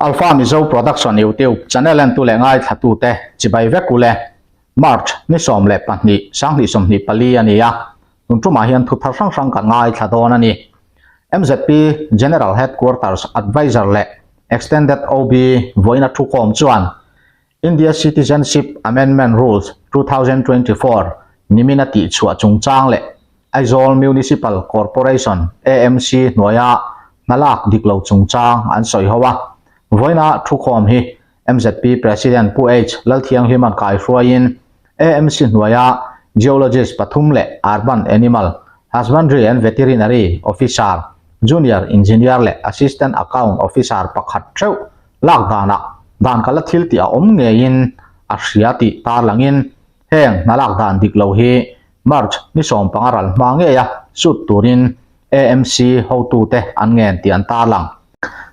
Alpha Mizo Production YouTube channel entu leh ngaithlatute chibai vek ule. March ni 12 2024 a ni a, tun tumah hian thu thar hrang hrang kan ngaithla dawn a ni. MZP General Headquarters Adviser leh Extended OB vawiina thukhawm chuan India Citizenship Amendment Rules 2024 nimina tihchhuah chungchang leh Aizawl Municipal Corporation, AMC, hnuaia hnalak dik lo chungchang an sawi ho a. Vawiina thukhawm hi MZP President Pu H. Lalthianghlima'n kaihruaiin AMC hnuaia Geologist pathum leh Urban Animal Husbandry and Veterinary Officer, Junior Engineer leh Assistant Account Officer pakhat theuh lak danah dan kala thil tih a awm ngeiin a hria tih tarlangin heng hna lak dan dik lo hi March ni 15 ral hma ngeia sut turin AMC hotute an ngen tih an tarlang.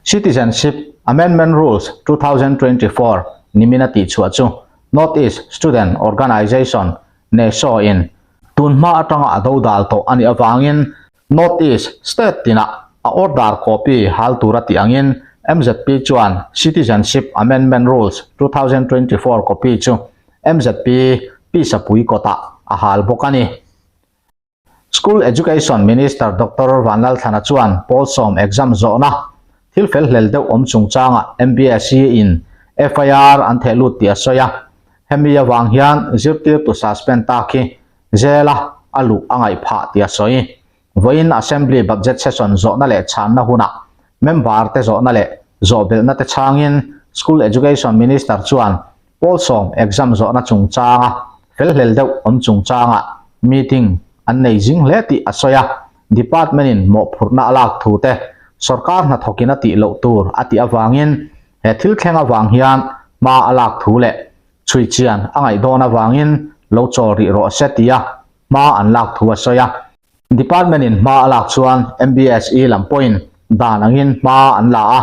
Citizenship Amendment Rules 2024 nimina tihchhuah chu North East Student Organisation, NESO, in tun hma atanga a dodal tawh a nih avangin North East State tinah a order copy hal tura tih angin MZP chuan Citizenship Amendment Rules 2024 copy chu MZP Pisapui kawtah a hal bawk a ni. School Education Minister Doctor Vanlalthlana chuan pawl sawm exam zawhna thil fel hlel deuh awm chungchangah MBSE in FIR an theh lut tih a sawi a, hemi avang hian zirtirtu suspend tak hi Zela a luh a ngaih phah tih a sawi. Vawiin Assembly Budget Session zawhna leh chhanna hunah member te zawhna leh zawhbelhna te chhangin School Education Minister chuan pawl sawm exam zawhna chungchanga felhlel deuh awm chungchangah meeting an nei zing hle tih a sawi a, Department in mawhphurhna a lak thu te sawrkar hnathawkin a tih loh tur a tih avangin he thil thleng avang hian hma a lak thu leh Chhui chian a ngaih dawn avangin lo chawl rih rawh se tia hma an lak thu a sawi a. Department in hma a lak chuan MBSE lam pawhin dan angin hma an la a,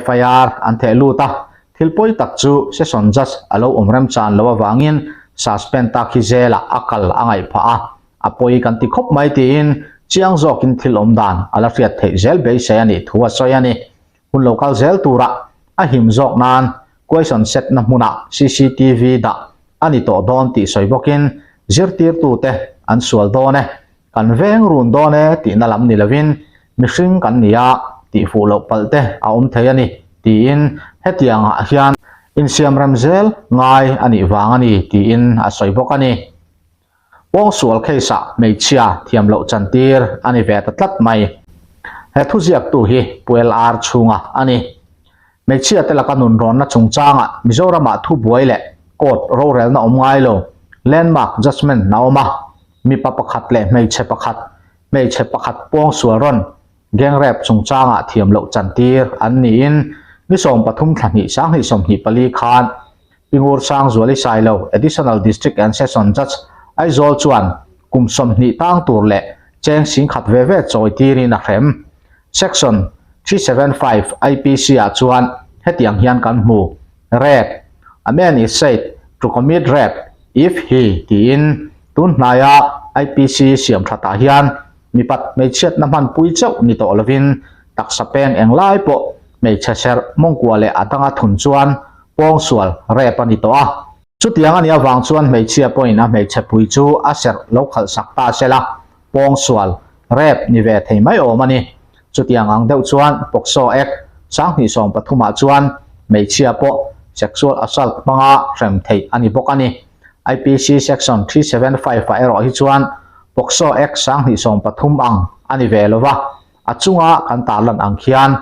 FIR an theh lut a, thil pawi tak chu Session Judge a lo awm remchan lo avangin suspend tak hi zelah a kal a ngaih phah a, a pawi kan ti khawp mai tiin chiang zawkin thil awm dan a la hriat theih zel beisei a nih thu a sawi a ni. Hun lo kal zel turah a him zawk nan question set na hmunah cctv dah a ni tawh dawn tih sawi bawkin zirtirtute an sual dawn e, kan veng run dawn e tihna lam ni lovin mihring kan ni a tih fuh loh palh te a awm thei a ni tiin hetiangah hian insiamrem zel ngai a nih vang a ni tiin a sawi bawk a ni. Pawngsual case ah hmeichhia thiam loh chantir a ni ve ta tlat mai. He thuziaktu hi Pu LR chhunga a ni. Hmeichhia te laka nunrawnna chungchangah Mizoramah thubuai leh court rorelna awm ngai lo, landmark judgement a awm a, mipa pakhat leh hmeichhe pakhat, hmeichhe pakhat pawngsual rawn gang rape chungchangah thiam loh chantir an niin ni 13 thla hnih 2024 khan Pi Ngur Sangzuali Sailo, Additional District and Session Judge, Aizawl chuan kum 20 tang tur leh cheng 10,000 ve ve chawi tirin a hrem. Section 375 IPC ah chuan hetiang hian kan hmu, Rape, A man is said to commit rape if he tiin tun hnaia IPC siam thatah hian mipat hmeichhiatna hmanpui chauh ni tawh lovin taksa peng englai pawh hmeichhe serh mawngkua leh a danga thun chuan pawngsual rape a ni tawh a. Chutiang a nih avang chuan hmeichhia pawhin a hmeichhe pui chu a serh lo khalh sak ta se la, pawngsual rape ni ve thei mai awm a ni. Chutiang ang deuh chuan POCSO Act 2013 ah chuan hmeichhia pawh sexual assault hmanga hrem theih a ni bawk a ni. IPC Section 375 ah erawh hi chuan POCSO Act 2013 ang a ni ve lo va, a chunga kan tarlan ang khian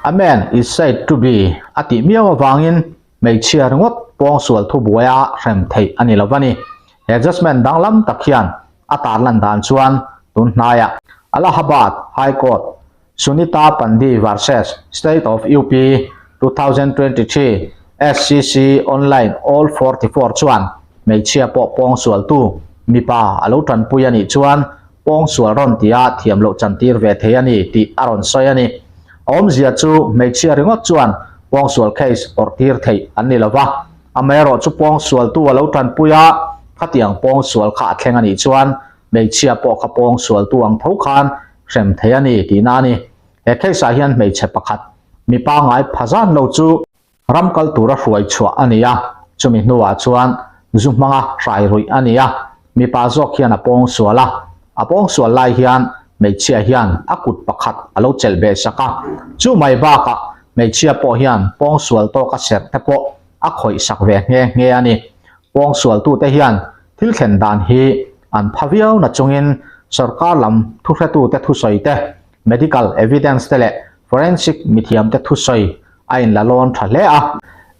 A man is said to be a tih miau avangin hmeichhia ringawt pawngsual thubuaia hrem theih a ni lo va ni. He judgement danglam tak hian a tarlan dan chuan tun hnaiah Allahabad High Court Sunita Pandey versus State of UP 2023 SCC Online All 44 chuan hmeichhia pawh pawngsualtu mipa a lo tanpui a nih chuan pawngsual rawn tia thiam loh chantir ve thei a ni tih a rawn sawi a ni. A awmzia chu hmeichhia ringawt chuan pawngsual case awrhtir theih an ni lo va, amaherawh chu pawngsualtu a lo tanpui a, khatiang pawngsual kha a thleng a nih chuan hmeichhia pawh kha pawngsualtu ang tho khan hrem thei a ni tihna a ni. He case ah hian hmeichhe pakhat. Mi pangngai pha zan lo chu ram kal tura hruai chhuah a ni a, chumi hnuah chuan zu hmanga hrai ruih a ni a, mipa zawk hian a pawng sual a, a pawng sual lai hian hmeichhia hian a kut pakhat a lo chelh beh sak a, chu mai bakah hmeichhia pawh hian pawng sual tawka serh te pawh a khawih sak ve nghe nghe a ni. Pawng sualtute hian thil thlen dan hi an pha viau na chungin sorkar lam thuhretute thusawi te, medical evidence te leh forensic mithiamte thusawi a inla lawn tha hle a.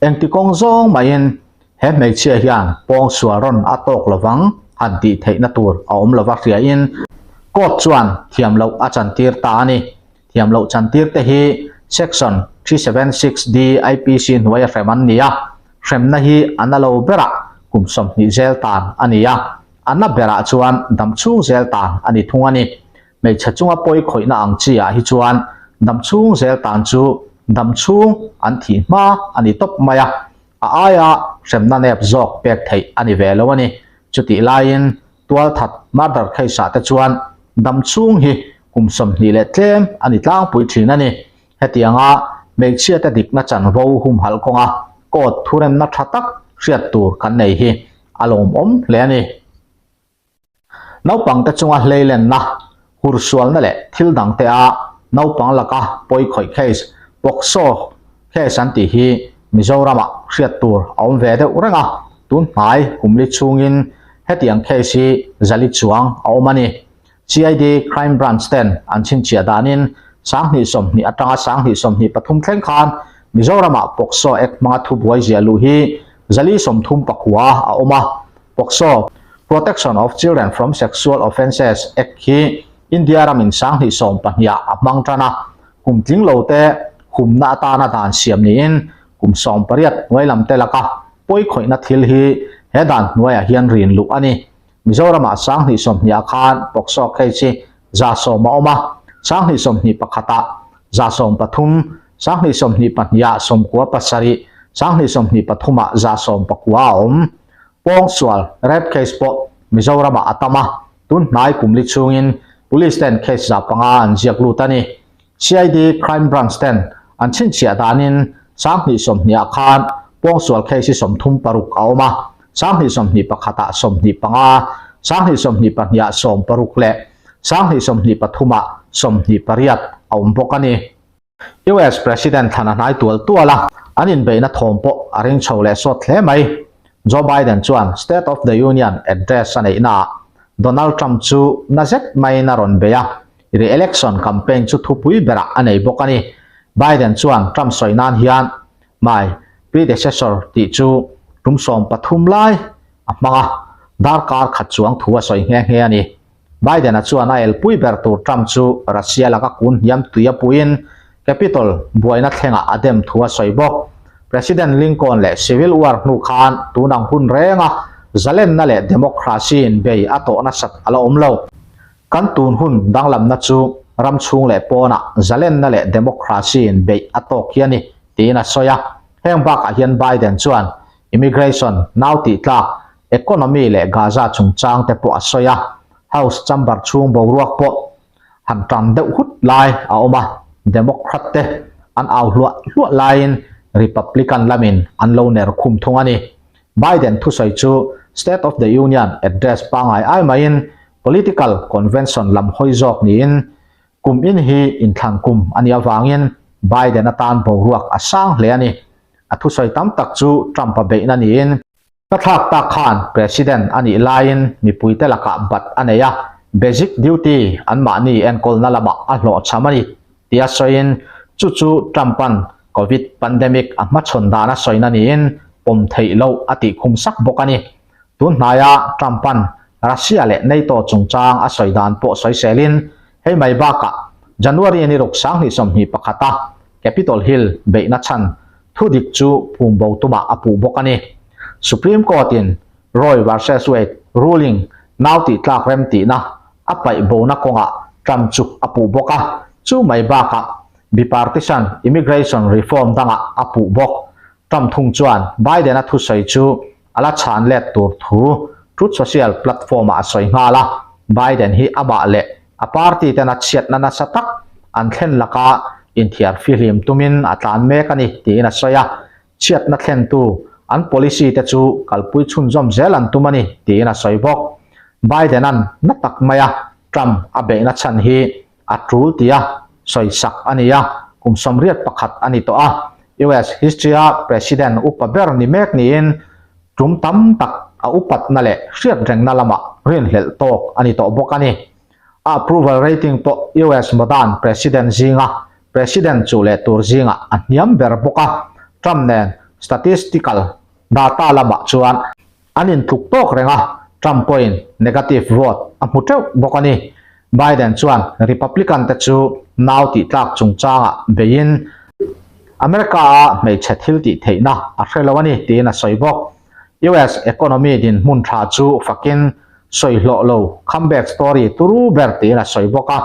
Engti kawng zawng maiin he hmeichhia hian pawng sual rawn a tawk lovang han tih theihna tur a awm lova hriain court chuan thiam loh a chantir ta a ni. Thiam loh chantir te hi Section 376D IPC hnuaia hrem an ni a, hremna hi a na lo berah kum 20 zel tan a ni a, a na berah chuan damchhung zel tan a ni thung a ni. Hmeichhe chunga pawi khawihna ang chi ah hi chuan damchhung zel tan chu damchhung an thih hma a ni tawp mai a, a aia hremna nep zawk pek theih a ni ve lo a ni. Chutih laiin tualthat murder case ah te chuan damchhung hi kum 20 leh tlem a ni tlangpui thin a ni. Hetianga hmeichhia te dikna chanvo humhalh kawnga court thuremna tha tak hriat tur kan nei hi a lawmawm hle a ni. Naupangte chunga hleilenna, hursualna leh thil dangte a naupang laka pawi khawih case, POCSO case an tih hi Mizoramah hriat tur a awm ve deuh reng a, tun hnai kumli chhungin hetiang case hi zali chuang a awm a ni. CID Crime Branch ten an chhinchhiah danin 2020 atanga 2023 thleng khan Mizoramah POCSO Act hmanga thubuai ziah luh hi zali 39 a awm a, POCSO, Protection of Children from Sexual Offences, Act hi India ramin 2012 ah a hmang tan a, kum tling lo te humna atana dan siam niin kum 18 hnuai lam te laka pawi khawihna thil hi he dan hnuaiah hian rin luh a ni. Mizoramah 2020 ah khan POCSO case hi 110 a awm a, 2021 ah 113, 2022 ah 97, 2023 ah 119 a awm. Pawngsual, rape case pawh Mizoramah a tam a, tun hnai kumli chhungin Police ten case 500 an ziak lut a ni. CID Crime Branch ten an chhinchhiah danin 2020 ah khan pawngsual case hi 36 a awm a, 2021 ah 25, 2022 ah 16 leh 2023 ah 28 a awm bawk a ni. US President thlan a hnai tual tual a, an inbeihna thawm pawh a ring chho leh sawt hle mai. Joe Biden chuan State of the Union Address a neihnaah Donald Trump chu na zet maiin a rawn bei a, re-election campaign chu thupui berah a nei bawk a ni. Biden chuan Trump sawi nan hian my predecessor tih chu tum 13 lai a hmang a, darkar khat chuang thu a sawi nghe nghe a ni. Biden-a chuan a elpui ber tur Trump chu Russia laka kun hniam tui a puiin Capitol buaina thlengah a dem thu a sawi bawk. President Lincoln leh Civil War hnu khan tun ang hun renga zalenna leh democracy-in bei a tawh nasat a la awm lo. Kan tun hun danglamna chu ram chhung leh pawnah zalenna leh democracy-in beih a tawk hi a ni, tiin a sawi a. Heng bakah hian Biden chuan immigration, nau tihtlak, Economy leh Gaza chungchang te pawh a sawi a, House chamber chhung boruak pawh han tan deuh hut lai a awm a, Democrat te an au hluah hluah laiin Republican lamin an lo ner khum thung a ni. Biden thusawi chu State of the Union Address pangngai ai maiin political convention lam hawi zawk niin kum in hi inthlan kum a nih avangin Biden atan boruak a sang hle a ni. A thusawi tam tak chu Trump-a beihna niin Ka thlak tak khan President a nih laiin mipuite lakah bat a nei a, basic duty anmahni enkawlna lamah a hlawhchham a ni, tia sawiin chu chu Trump-a'n Covid pandemic a hmachhawn dan a sawina niin pawm theih loh a tih khum sak bawk a ni. Tun hnaia Trump-a'n Russia leh NATO chungchang a sawi dan pawh sawiselin hei mai bakah January ni ruk 2021 a Capitol Hill beihna chhan Thudik chu phum bo tumah a puh bawk a ni. Supreme Court-in Roe versus Wade ruling nau tihtlak rem tihna a paih bona kawngah Trump chu a puh bawk a, chu mai bakah bipartisan immigration reform dangah a puh bawk. Trump thung chuan Biden-a thusawi chu a la chhan let tur thu Truth Social platform-ah a sawi nghal a, Biden hi amah leh a party tena chhiatna nasa tak an thlen laka. inthiar fihlim tumin a tlan mek a ni, tiin a sawi a. Chhiatna thlentu an policy te chu kalpui chhunzawm zel an tum a ni, tiin a sawi bawk. Biden-a'n na tak maia Trump a beihna chhan hi a tul tia sawisak a ni a, kum 81 a ni tawh a. US history-a President upa ber ni mek niin tum tam tak a upatna leh hriatrengna lamah rinhlelh tawk a ni tawh bawk a ni. A approval rating pawh US modern President zinga President chu leh tur zingah a hniam ber bawk a, Trump nen statistical data lamah chuan an intluk tawk reng a, Trump pawhin negative vote a hmu teuh bawk a ni. Biden chuan Republican te chu nau tihtlak chungchangah beiin America-a hmeichhe thil tih theihna a hre lo a ni tiin a sawi bawk. US economy dinhmun tha chu fakin sawi hlawh lo comeback story turu ber tiin a sawi bawk a,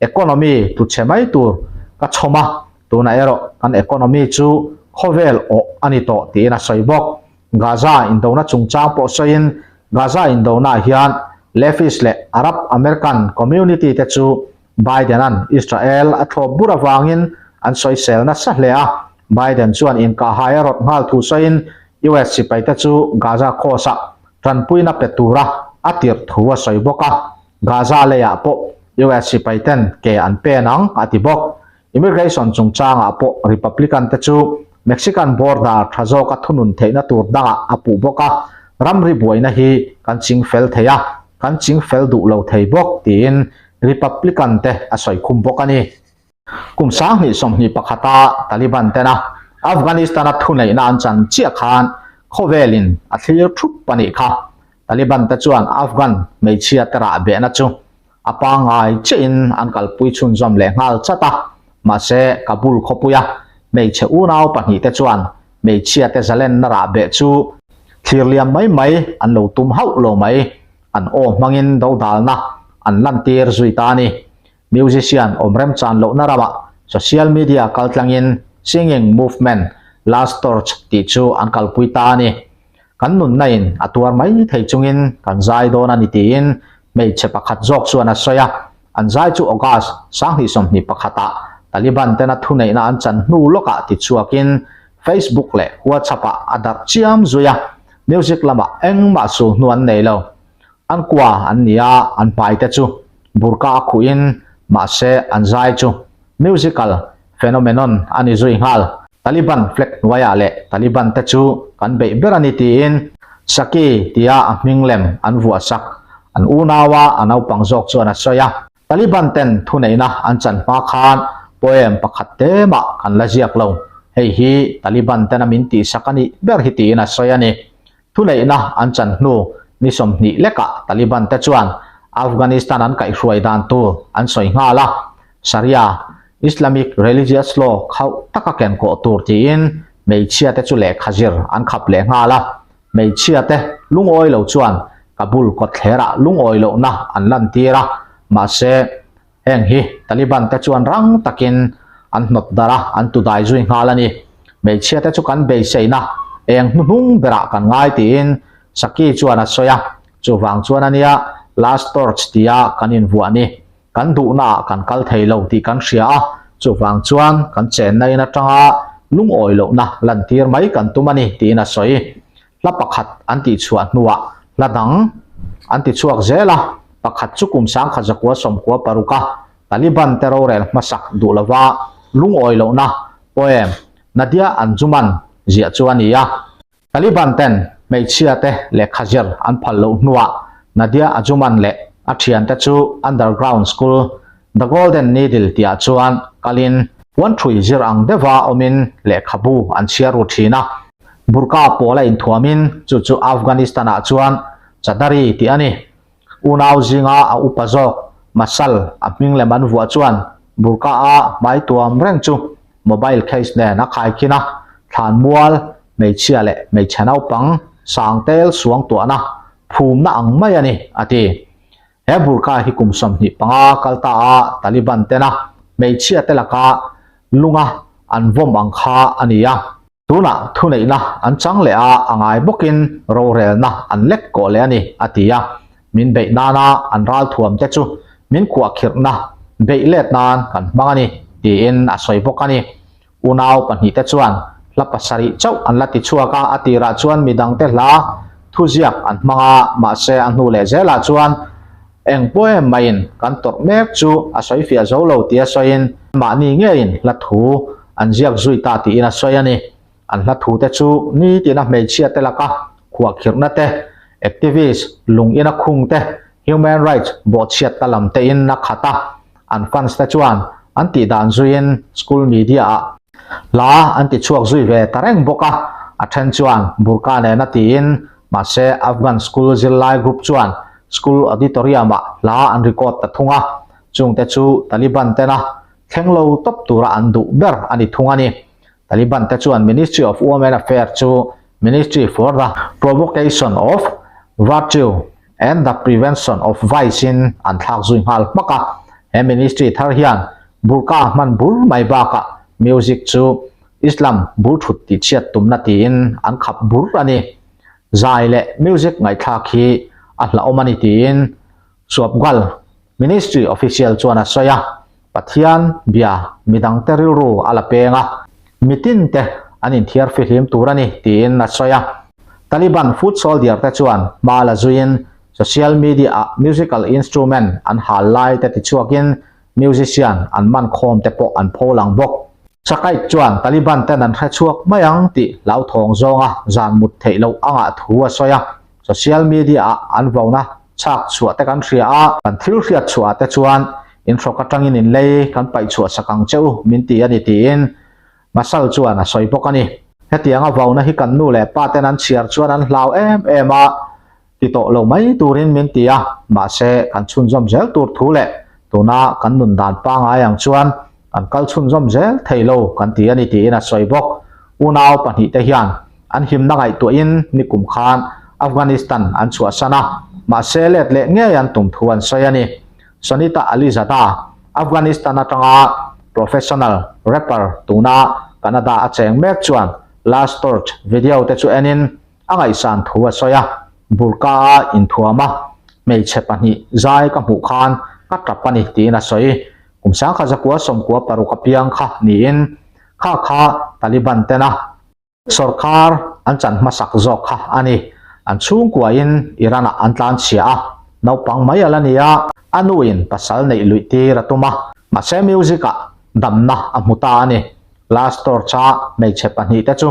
Economy tluchhe mai tur ka chhawm a, tunah erawh kan economy chu khawvel awh a ni tawh tiin a sawi bawk. Gaza indona chungchang pawh sawiin Gaza indonaah hian Leftist leh Arab American community te chu Biden-a'n Israel a thlawp bur avangin an sawisel nasa hle a. Biden chuan inkahhai a rawt nghal thu sawiin US sipaite chu Gaza coast-ah tanpuina pe tura a tirh thu a sawi bawk a. Gaza leiah pawh US sipai ten ke an pen ang, a ti bawk. Immigration chungchangah pawh Republican te chu Mexican border tha zawka thunun theihna tur dangah a puh bawk a, ramri buaina hi kan ching fel thei a, kan ching fel duh lo thei bawk, tiin Republican te a sawi khum bawk a ni. Kum 2021 a Taliban tena Afghanistan-a thuneihna an chan chiah khan khawvelin a thlir thup a nih kha. Taliban te chuan Afghan hmeichhia te rah behna chu a pangngai chiahin an kalpui chhunzawm leh nghal chat a, mahse Kabul khawpuia hmeichhe unau pahnihte chuan hmeichhia te zalenna rah beh chu thlir liam mai mai an lo tum hauh lo mai, an aw hmangin dodalna an lantir zui ta a ni. Musician awm remchan lohna ramah social media kaltlangin Singing Movement Last Torch tih chu an kalpui ta a ni. Kan nunna in a tuar mai thei chungin kan zai dawn a ni tiin hmeichhe pakhat zawk chuan a sawi a. An zai chu August 2021 ah Taliban tena thuneihna an chan hnu lawkah tichhuakin Facebook leh WhatsApp ah a darh chiam zui a. Music lamah engmah sulhnu an nei lo. An kua an ni a, an hmai te chu burka a khuhin mahse an zai chu musical phenomenon a ni zui nghal. Taliban flag hnuaiah leh Taliban te chu kan beih ber a ni tiin Saki tia a hming lem an vuah sak. An unaua a naupang zawk chuan a sawi a. Taliban ten thuneihna an chan hma khan poem pakhat te mah kan la ziak lo. Hei hi Taliban tena min tihsak a nih ber hi tiin a sawi a ni. Thuneihna an chan hnu ni 20 lekah Taliban te chuan Afghanistan an kaihhruai dan tur an sawi nghal a, Sharia, Islamic religious law, khauh taka kenkawh tur tiin hmeichhia te chu lehkha zir an khap leh nghal a. Hmeichhia te lungawi lo chuan Kabul kawtthlerah lungawi lohna an lantir a, mahse, Heng hi Taliban te chuan rang takin an hnawt darh a, an tudai zui nghal a ni. Hmeichhia te chu kan beiseina eng hnuhnung berah kan ngai tiin Saki chuan a sawi a, chuvang chuan a nia last torch tia kan invuah ni. Kan duhnaah kan kal thei lo tih kan hria a, chuvang chuan kan chenna in atanga lungawi lohna lantir mai kan tum a ni tiin a sawi. Hla pakhat an tihchhuah hnuah hla dang an tichhuak zel a, pakhat chu kum 1996 a Taliban te rorel hmasak duh lova lungawi lohna poem Nadia Anjuman ziah chu a ni a. Taliban ten hmeichhia te lehkha zir an phal loh hnuah Nadia Ajuman leh a thiante chu underground school The Golden Needle tihah chuan kalin puanthui zir ang deuha awmin lehkhabu an chhiar ru thin a. Burqa pawl a inthuamin chu chu Afghanistan-ah chuan Chadari tih a ni. Unau zinga a upa zawk Masal a hming lem an vuah chuan burqa-a hmai tuam reng chu mobile case nen a khaikhin a, thlanmual, hmeichhia leh hmeichhe naupang sangtel suangtuahna phumna ang mai a ni, a ti. He burqa hi kum 25 kal ta a Taliban tena hmeichhia te laka lunga an vawm ang kha a ni a. Tunah thuneihna an chang leh a, a ngai bawkin rorelna an lek kawh leh a ni, a ti a. Min beih nana an ralthuam te chu min kuahkhirhna beih let nan kan hmang a ni. tiin a sawi bawk a ni. Unau pahnihte chuan hla pasarih chauh an la ti chhuak a, a tirah chuan midangte hla thuziak an hmang a, mahse a hnu leh zelah chuan eng poem maiin kan tawrh mek chu a sawi fiah zo lo tia sawiin mahni ngeiin hla thu an ziak zui ta tiin a sawi a ni. An hla thute chu nitina hmeichhia te laka khuahkhirhna te, activist lung ina khung te, human rights bawhchhiatna lam tein a khat a, an fans te chuan an tih dan zuiin school media ah hla an ti chhuak zui ve ta reng bawk a, a then chuan burqa nena tiin mahse Afghan school zirlai group chuan school auditorium ah hla an record ta thung a, chungte chu Taliban tena thleng lo tawp tura an duh ber a ni thung a ni. Taliban te chuan Ministry of Women Affairs chu Ministry for the Provocation of Virtue and the Prevention of Vice in an thlak zui nghal hmak a. He ministry thar hian burqa hman bur mai bakah music chu Islam bul thut tihchhiat tumna tiin an khap bur a ni. Zai leh music ngaihthlak hi a hlauhawm a ni tiin Suapgal Ministry official chuan a sawi a, Pathian bia midangte rilru a la peng a, mitin te an inthiar fihlim tur a ni tiin a sawi a. Taliban foot soldier te chuan hma la zuiin social media ah musical instrument an hal lai te tichhuakin musician an man khawm te pawh an pho lang bawk. Sakaik chuan Taliban ten an hrechhuak mai ang tih hlauthawng zawnga zan mut theih loh a ngah thu a sawi a. Social media ah an vauna chhak chhuah te kan hria a, kan thil hriat chhuah ah te chuan in hrawk atangin in lei kan paih chhuah sak ang che u min ti a ni tiin Masal chuan a sawi bawk a ni. Hetianga vauna hi kan nu leh pa ten an chhiar chuan an hlau em em a, ti tawh lo mai turin min ti a, mahse kan chhunzawm zel tur thu leh tuna kan nun dan pangai ang chuan kan kal chhunzawm zel thei lo kan ti a ni tiin a sawi bawk. Unau pahnihte hian An himna ngaihtuahin nikum khan Afghanistan an chhuahsan a, mahse let leh ngei an tum thu an sawi a ni. Sonita Alizada, Afghanistan atanga professional rapper tuna Canada a cheng mek chuan Last Torch video te chu enin a ngaihsan thu a sawi a, Burqa a inthuam a, hmeichhe pahnih zai ka hmuh khan ka tap a ni tiin a sawi. Kum sangkhat zakua 16 apiang kha niin kha kha Taliban tena Sorkar an chan hmasak zawk kha a ni. An chhungkuain Iran-ah an tlanchhia a, naupang mai a la ni a, a nuin pasal neih luih tir a tum a, mahse music-ah damna a hmu ta a ni. Last Torch-a hmeichhe pahnihte chu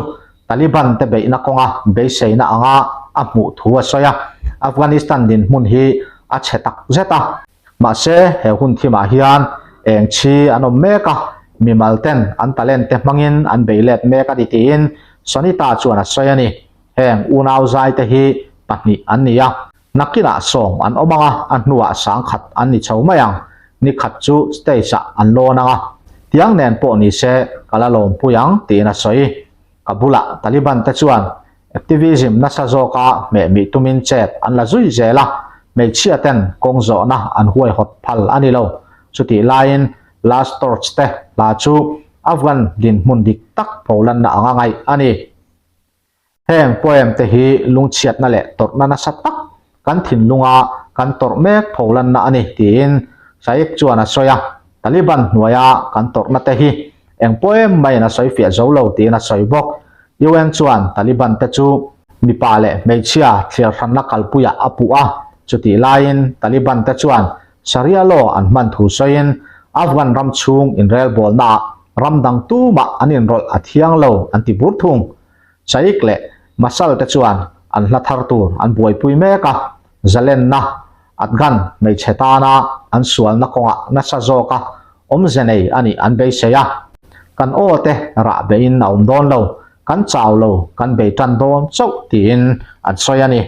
Taliban te beihna kawnga beiseina anga a hmuh thu a sawi a, Afghanistan dinhmun hi a chhe tak zet a. Mahse, he hun thimah hian eng chhi an awm mek a, mimal ten an talent te hmangin an bei let mek a ni tiin Sonita chuan a sawi a ni. Heng unau zai te hi pahnih an ni a, nakinah sawm an awm ang a, a hnuah sangkhat an ni chho mai ang. Ni khat chu stage ah an lawn ang a, tiang nen pawh ni se ka la lawmpui ang tiin a sawi. Ka bulah Taliban te chuan activism nasa zawka hmehmih tumin chet an la zui zel a, hmeichhia ten kawng zawhna an huaihawt phal a ni lo. Chutih laiin Last Torch te hla chu Afghan dinhmun dik tak pholanna anga ngaih a ni. Heng poem te hi lungchhiatna leh tawrhna nasa tak kan thinlunga kan tawrh mek pholanna a ni tiin Shaikh chuan a sawi a, Taliban hnuaia kan tawrhna te hi eng pawh em maiin a sawi fiah zo lo tiin a sawi bawk. UN chuan Taliban te chu mipa leh hmeichhia thliar hranna kalpuiah a puh a, chutih laiin Taliban te chuan Sharia law an hman thu sawiin Afghan ram chhung inrelbawlnaah ram dang tumah an inrawlh a thiang lo an ti bur thung. Shaikh leh Masal te chuan an hla thar tur an buaipui mek a, zalenna Afghan hmeichhe tana an sualna kawngah nasa zawka awmze nei a nih an beisei a. Kan aw te rah beiin a awm dawn lo, kan chau lo, kan bei tan dawn chauh tiin an sawi a ni.